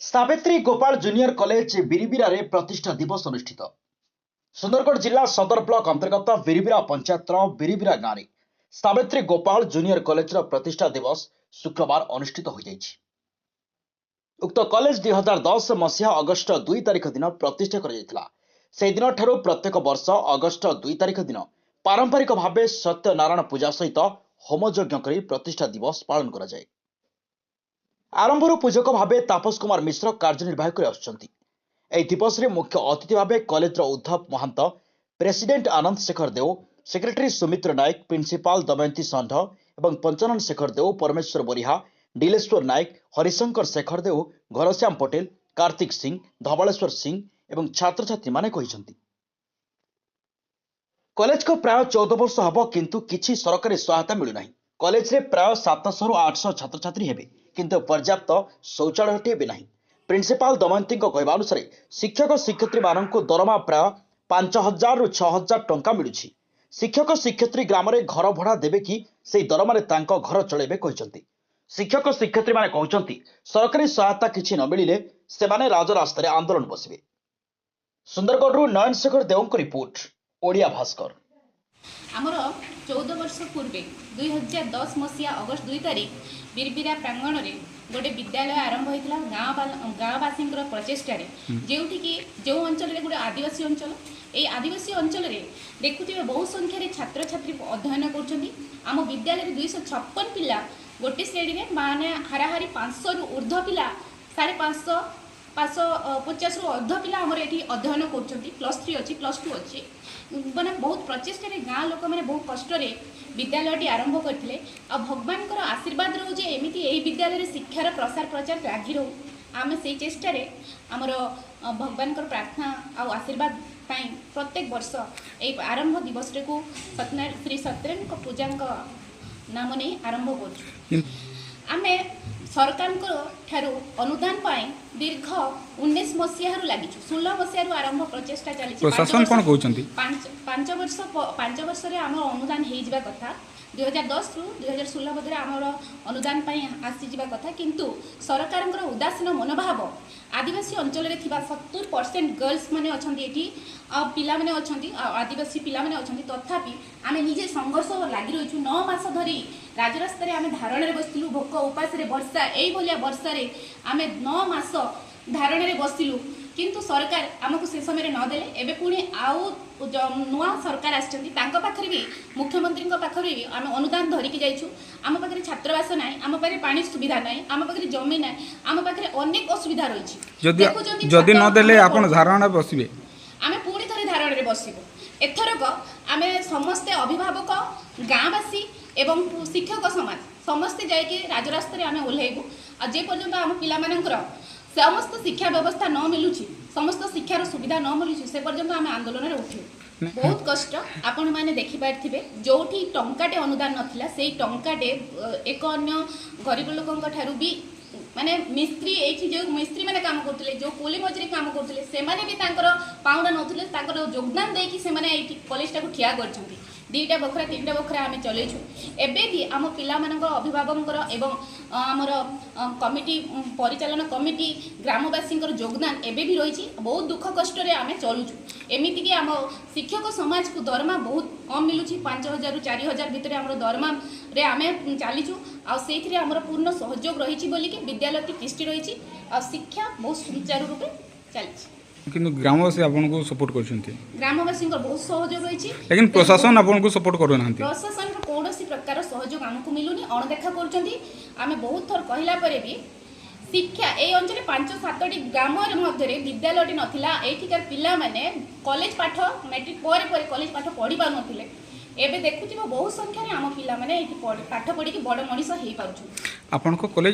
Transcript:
Savitri Gopal junior college ବିରିବିରାରେ ପ୍ରତିଷ୍ଠା ଦିବସ ଅନୁଷ୍ଠିତ। ସୁନ୍ଦରଗଡ଼ ଜିଲ୍ଲା ସଦର ବ୍ଲକ ଅନ୍ତର୍ଗତ ବିରିବିରା ପଞ୍ଚାୟତର ବିରିବିରା ଗାଁରେ ସାବିତ୍ରୀ ଗୋପାଳ ଜୁନିୟର କଲେଜର ପ୍ରତିଷ୍ଠା ଦିବସ ଶୁକ୍ରବାର ଅନୁଷ୍ଠିତ ହୋଇଯାଇଛି। ଉକ୍ତ କଲେଜ 2010 ମସିହା ଅଗଷ୍ଟ 2 ତାରିଖ ଦିନ ପ୍ରତିଷ୍ଠା କରାଯାଇଥିଲା। ସେହିଦିନଠାରୁ ପ୍ରତ୍ୟେକ ବର୍ଷ ଅଗଷ୍ଟ 2 ତାରିଖ ଦିନ ପାରମ୍ପରିକ ଭାବେ ସତ୍ୟନାରାୟଣ ପୂଜା ସହିତ ହୋମଯଜ୍ଞ କରି ପ୍ରତିଷ୍ଠା ଦିବସ ପାଳନ କରାଯାଏ। ଆରମ୍ଭରୁ ପୂଜକ ଭାବେ ତାପସ କୁମାର ମିଶ୍ର କାର୍ଯ୍ୟନିର୍ବାହ କରି ଆସୁଛନ୍ତି। ଏହି ଦିବସରେ ମୁଖ୍ୟ ଅତିଥି ଭାବେ କଲେଜର ଉଦ୍ଧବ ମହାନ୍ତ, ପ୍ରେସିଡେଣ୍ଟ ଆନନ୍ଦ ଶେଖର ଦେଓ, ସେକ୍ରେଟାରୀ ସୁମିତ୍ର ନାୟକ, ପ୍ରିନ୍ସିପାଲ ଦମୟନ୍ତୀ ଷଣ୍ଢ ଏବଂ ପଞ୍ଚାନନ ଶେଖର ଦେଓ, ପରମେଶ୍ୱର ବରିହା, ଡିଲେଶ୍ୱର ନାୟକ, ହରିଶଙ୍କର ଶେଖର ଦେଓ, ଘନଶ୍ୟାମ ପଟେଲ, କାର୍ତ୍ତିକ ସିଂ, ଧବଳେଶ୍ୱର ସିଂ ଏବଂ ଛାତ୍ରଛାତ୍ରୀମାନେ କହିଛନ୍ତି। କଲେଜକୁ ପ୍ରାୟ 14 ବର୍ଷ ହେବ, କିନ୍ତୁ କିଛି ସରକାରୀ ସହାୟତା ମିଳୁନାହିଁ। କଲେଜରେ ପ୍ରାୟ 700ରୁ 800 ଛାତ୍ରଛାତ୍ରୀ ହେବେ, କିନ୍ତୁ ପର୍ଯ୍ୟାପ୍ତ ଶୌଚାଳୟଟିଏ ବି ନାହିଁ। ପ୍ରିନ୍ସିପାଲ ଦମୟନ୍ତୀଙ୍କ କହିବା ଅନୁସାରେ ଶିକ୍ଷକ ଶିକ୍ଷୟିତ୍ରୀମାନଙ୍କୁ ଦରମା ପ୍ରାୟ 5000ରୁ 6000 ଟଙ୍କା ମିଳୁଛି। ଶିକ୍ଷକ ଶିକ୍ଷୟିତ୍ରୀ ଗ୍ରାମରେ ଘର ଭଡ଼ା ଦେବେ କି ସେଇ ଦରମାରେ ତାଙ୍କ ଘର ଚଳାଇବେ କହିଛନ୍ତି। ଶିକ୍ଷକ ଶିକ୍ଷୟିତ୍ରୀମାନେ କହୁଛନ୍ତି, ସରକାରୀ ସହାୟତା କିଛି ନ ମିଳିଲେ ସେମାନେ ରାଜରାସ୍ତାରେ ଆନ୍ଦୋଳନ ବସିବେ। ସୁନ୍ଦରଗଡ଼ରୁ ନୟନ ଶେଖର ଦେଓଙ୍କ ରିପୋର୍ଟ, ଓଡ଼ିଆ ଭାସ୍କର। ଆମର 14 ବର୍ଷ ପୂର୍ବେ 2010 ମସିହା ଅଗଷ୍ଟ 2 ତାରିଖ ବିରବିରା ପ୍ରାଙ୍ଗଣରେ ଗୋଟେ ବିଦ୍ୟାଳୟ ଆରମ୍ଭ ହୋଇଥିଲା ଗାଁବାସୀଙ୍କର ପ୍ରଚେଷ୍ଟାରେ, ଯେଉଁଠିକି ଯେଉଁ ଅଞ୍ଚଳରେ ଗୋଟେ ଆଦିବାସୀ ଅଞ୍ଚଳ। ଏଇ ଆଦିବାସୀ ଅଞ୍ଚଳରେ ଦେଖୁଥିବେ ବହୁ ସଂଖ୍ୟାରେ ଛାତ୍ରଛାତ୍ରୀ ଅଧ୍ୟୟନ କରୁଛନ୍ତି। ଆମ ବିଦ୍ୟାଳୟରେ 256 ପିଲା ଗୋଟେ ଶ୍ରେଣୀରେ, ମାନେ ହାରାହାରି 500ରୁ ଉର୍ଦ୍ଧ୍ୱ ପିଲା, 550, 550ରୁ ଅର୍ଦ୍ଧ ପିଲା ଆମର ଏଠି ଅଧ୍ୟୟନ କରୁଛନ୍ତି। +3 ଅଛି, +2 ଅଛି। ମାନେ ବହୁତ ପ୍ରଚେଷ୍ଟାରେ ଗାଁ ଲୋକମାନେ ବହୁତ କଷ୍ଟରେ ବିଦ୍ୟାଳୟଟି ଆରମ୍ଭ କରିଥିଲେ। ଆଉ ଭଗବାନଙ୍କର ଆଶୀର୍ବାଦ ରହୁ ଯେ ଏମିତି ଏହି ବିଦ୍ୟାଳୟରେ ଶିକ୍ଷାର ପ୍ରସାର ପ୍ରଚାର ଲାଗି ରହୁ। ଆମେ ସେଇ ଚେଷ୍ଟାରେ ଆମର ଭଗବାନଙ୍କର ପ୍ରାର୍ଥନା ଆଉ ଆଶୀର୍ବାଦ ପାଇଁ ପ୍ରତ୍ୟେକ ବର୍ଷ ଏଇ ଆରମ୍ଭ ଦିବସଟିକୁ ସତ୍ୟନାରାୟଣ ଶ୍ରୀ ସତ୍ୟନାରାୟଣଙ୍କ ପୂଜାଙ୍କ ନାମ ନେଇ ଆରମ୍ଭ କରୁଛୁ। ଆମେ ସରକାରଙ୍କ ଠାରୁ ଅନୁଦାନ ପାଇଁ ଦୀର୍ଘ 19 ମସିହାରୁ ଲାଗିଛୁ। 16 ମସିହାରୁ ଆରମ୍ଭ ପ୍ରଚେଷ୍ଟା ଚାଲିଛି। ପ୍ରଶାସନ କ'ଣ କହୁଛନ୍ତି? 5 ବର୍ଷ, 5 ବର୍ଷରେ ଆମର ଅନୁଦାନ ହେଇଯିବା କଥା। 2010ରୁ 2016 ମଧ୍ୟରେ ଆମର ଅନୁଦାନ ପାଇଁ ଆସିଯିବା କଥା, କିନ୍ତୁ ସରକାରଙ୍କର ଉଦାସୀନ ମନୋଭାବ। ଆଦିବାସୀ ଅଞ୍ଚଳରେ ଥିବା 70% ଗର୍ଲସ ମାନେ ଅଛନ୍ତି ଏଠି, ଆଉ ପିଲାମାନେ ଅଛନ୍ତି, ଆଉ ଆଦିବାସୀ ପିଲାମାନେ ଅଛନ୍ତି। ତଥାପି ଆମେ ନିଜେ ସଂଘର୍ଷ ଲାଗି ରହିଛୁ। 9 ମାସ ଧରି ରାଜରାସ୍ତାରେ ଆମେ ଧାରଣାରେ ବସିଥିଲୁ। ଭୋକ ଉପାସରେ, ବର୍ଷା, ଏଇଭଳିଆ ବର୍ଷାରେ ଆମେ 9 ମାସ ଧାରଣାରେ ବସିଲୁ, କିନ୍ତୁ ସରକାର ଆମକୁ ସେ ସମୟରେ ନଦେଲେ। ଏବେ ପୁଣି ଆଉ ନୂଆ ସରକାର ଆସିଛନ୍ତି, ତାଙ୍କ ପାଖରେ ବି, ମୁଖ୍ୟମନ୍ତ୍ରୀଙ୍କ ପାଖରେ ବି ଆମେ ଅନୁଦାନ ଧରିକି ଯାଇଛୁ। ଆମ ପାଖରେ ଛାତ୍ରାବାସ ନାହିଁ, ଆମ ପାଖରେ ପାଣି ସୁବିଧା ନାହିଁ, ଆମ ପାଖରେ ଜମି ନାହିଁ, ଆମ ପାଖରେ ଅନେକ ଅସୁବିଧା ରହିଛି। ଯଦି ଦେଖୁଛନ୍ତି ଯଦି ଛାତ୍ର ନଦେଲେ ଆମର ଆପଣ ଧାରଣା ବସିବେ? ଆମେ ପୁଣି ଥରେ ଧାରଣାରେ ବସିବୁ। ଏଥରକ ଆମେ ସମସ୍ତେ ଅଭିଭାବକ, ଗାଁବାସୀ ଏବଂ ଶିକ୍ଷକ ସମାଜ ସମସ୍ତେ ଯାଇକି ରାଜରାସ୍ତାରେ ଆମେ ଓହ୍ଲାଇବୁ। ଆଉ ଯେ ପର୍ଯ୍ୟନ୍ତ ଆମ ପିଲାମାନଙ୍କର ସମସ୍ତ ଶିକ୍ଷା ବ୍ୟବସ୍ଥା ନ ମିଳୁଛି, ସମସ୍ତ ଶିକ୍ଷାର ସୁବିଧା ନ ମିଳୁଛି, ସେ ପର୍ଯ୍ୟନ୍ତ ଆମେ ଆନ୍ଦୋଳନରେ ଉଠିବୁ। ବହୁତ କଷ୍ଟ। ଆପଣମାନେ ଦେଖିପାରିଥିବେ, ଯୋଉଠି ଟଙ୍କାଟେ ଅନୁଦାନ ନଥିଲା, ସେଇ ଟଙ୍କାଟେ ଏକ ଅନ୍ୟ ଗରିବ ଲୋକଙ୍କ ଠାରୁ ବି, ମାନେ ମିସ୍ତ୍ରୀ, ଏଇଠି ଯେଉଁ ମିସ୍ତ୍ରୀ ମାନେ କାମ କରୁଥିଲେ, ଯେଉଁ କୁଲି ମଜୁରୀ କାମ କରୁଥିଲେ, ସେମାନେ ବି ତାଙ୍କର ପାଉଣା ନେଉଥିଲେ। ତାଙ୍କର ଯୋଗଦାନ ଦେଇକି ସେମାନେ ଏଇଠି କଲେଜଟାକୁ ଠିଆ କରିଛନ୍ତି। ଦୁଇଟା ବଖରା, ତିନିଟା ବଖରା ଆମେ ଚଲେଇଛୁ। ଏବେ ବି ଆମ ପିଲାମାନଙ୍କ ଅଭିଭାବକଙ୍କର ଏବଂ ଆମର କମିଟି, ପରିଚାଳନା କମିଟି, ଗ୍ରାମବାସୀଙ୍କର ଯୋଗଦାନ ଏବେ ବି ରହିଛି। ବହୁତ ଦୁଃଖ କଷ୍ଟରେ ଆମେ ଚଳୁଛୁ। ଏମିତିକି ଆମ ଶିକ୍ଷକ ସମାଜକୁ ଦରମା ବହୁତ କମ୍ ମିଳୁଛି। 5000ରୁ 4000 ଭିତରେ ଆମର ଦରମାରେ ଆମେ ଚାଲିଛୁ। ଆଉ ସେଇଥିରେ ଆମର ପୂର୍ଣ୍ଣ ସହଯୋଗ ରହିଛି ବୋଲିକି ବିଦ୍ୟାଳୟଟି ତିଷ୍ଠି ରହିଛି ଆଉ ଶିକ୍ଷା ବହୁତ ସୁଚାରୁ ରୂପେ ଚାଲିଛି। କିନ୍ତୁ ଗ୍ରାମବାସୀ ଆପଣଙ୍କୁ ସପୋର୍ଟ କରୁଛନ୍ତି? ଗ୍ରାମବାସୀଙ୍କର ବହୁତ ସହଯୋଗ ରହିଛି। ଲେକିନ ପ୍ରଶାସନ ଆପଣଙ୍କୁ ସପୋର୍ଟ କରୁନାହାନ୍ତି? ପ୍ରଶାସନର କୌଣସି ପ୍ରକାର ସହଯୋଗ ଆମକୁ ମିଳୁନି, ଅଣଦେଖା କରୁଛନ୍ତି। ଆମେ ବହୁତ ଥର କହିଲା ପରେ ବି ଶିକ୍ଷା ଏଇ ଅଞ୍ଚଳରେ ପାଞ୍ଚ ସାତଟି ଗ୍ରାମରେ ମଧ୍ୟରେ ବିଦ୍ୟାଳୟଟି ନଥିଲା। ଏଇଠିକାର ପିଲାମାନେ କଲେଜ ପାଠ, ମେଟ୍ରିକ ପରେ ପରେ କଲେଜ ପାଠ ପଢ଼ି ପାରୁନଥିଲେ। ଏବେ ଦେଖୁଥିବ, ବହୁ ସଂଖ୍ୟାରେ ଆମ ପିଲାମାନେ ଏଇଠି ପାଠ ପଢ଼ିକି ବଡ଼ ମଣିଷ ହେଇପାରୁଛନ୍ତି। ଆପଣଙ୍କ କଲେଜ